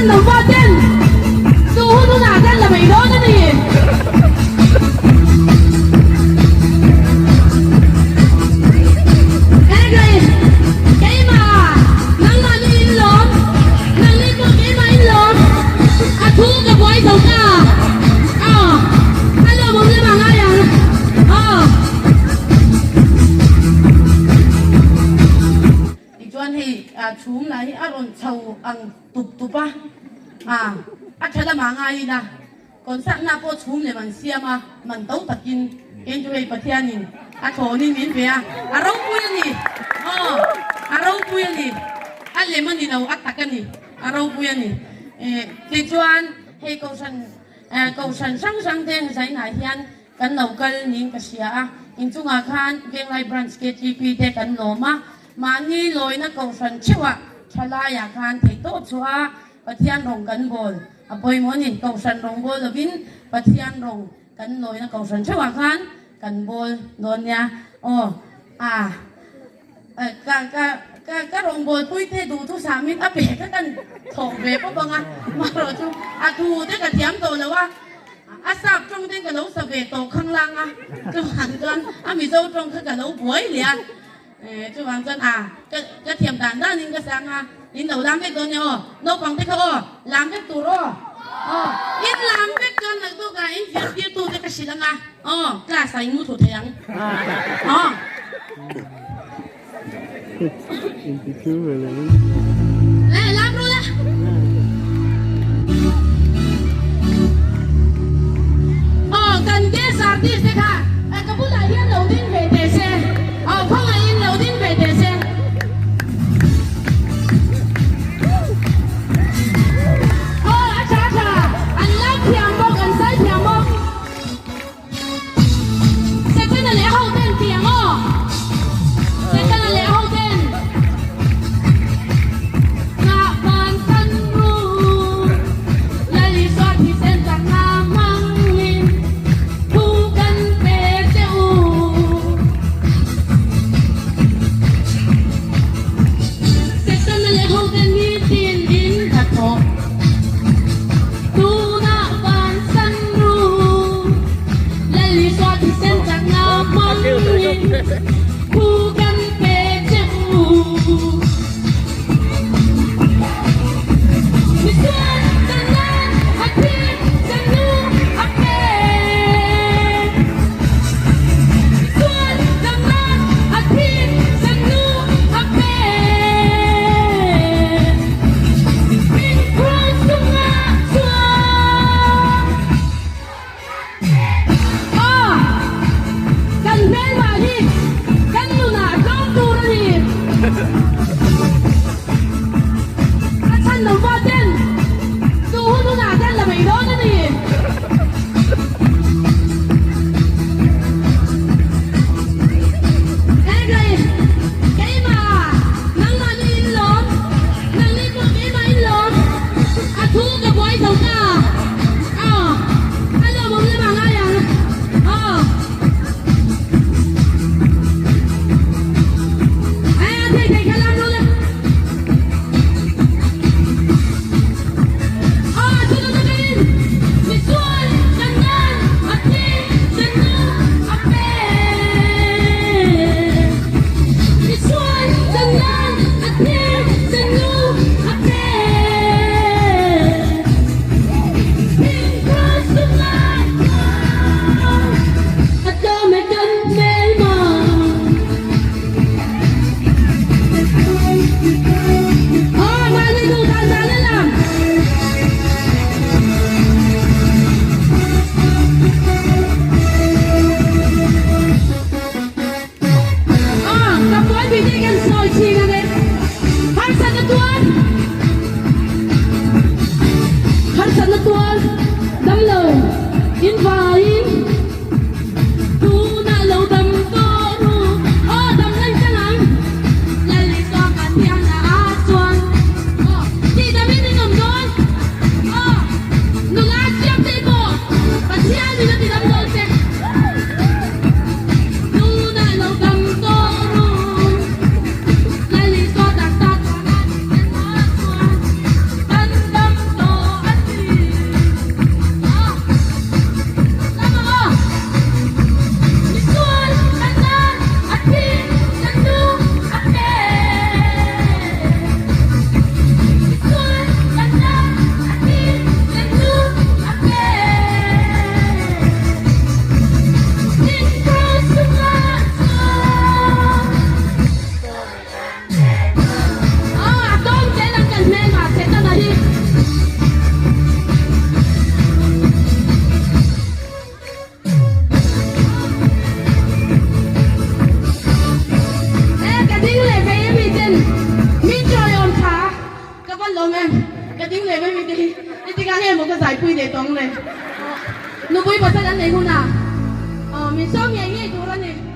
lo fa ten chu hun hunah chuan la mai dawn a ni. Egai, keimah, nangmah ni in lawm, nangni pawh keimah in lawm, a thu ka buai zo ta, aw, a lawmawm lamah ngai ang, aw. Tichuan hei chhum lah hi a rawn chho ang tup tup a, a tha lamah ngai ila. Concert na pawh chhum lem an siam a, man to takin kei chu hei Pathianin a thlawnin min pe a, a ropui a ni, aw a ropui a ni, a lem a ni lo, a tak a ni, a ropui a ni. Tichuan hei kohhran kohhran hrang hrang te zainah hian kan lo kal niin ka hria a, inchungah khan Venglai Branch KTP te kan lawm a, mahni lawina kohhran theuhah thalaiah khan theihtawp chhuah a, Pathian rawng kan bawl a pawimawh a ni. Kohhran rawng bawl lovin Pathian rawng kan lawina kohhran theuhah khan kan bawl dawn nia. Aw a ka ka ka ka rawng bawlpui te duh thu samin a pe kha kan thawk ve pawp ang a, marawh chu a thu te ka thiam tawh lo a, a sap tawng ten ka lo sa ve tawh khanglang a, chuvang chuan a Mizo tawng kha ka lo buai leh a. Chuvang chuan a ka thiam dan danin ka sang a, in lo lam vek dawn nia aw, naupang te kha aw, lam vek tur aw, aw, in lam vek chuan naktukah in zirtirtu te ka hrilh ang a, aw, class ah in mu thlu thei ang, aw. Le, lam ru la. Aw, kan guest artist te kha ka bulah hian lo ding ve teh se. Aw, khawngaihin lo ding ve teh se. Aw, a tha a tha. An lam thiam bawk, an zai thiam bawk. Setana leh ho ten ti ang aw. Setana leh ho ten. lawm em? Ka ding leh mai mite hi engtikah nge maw ka zaipui leh tawng le? Nupui pasal an nei hunah min sawm ngei ngei tur a ni.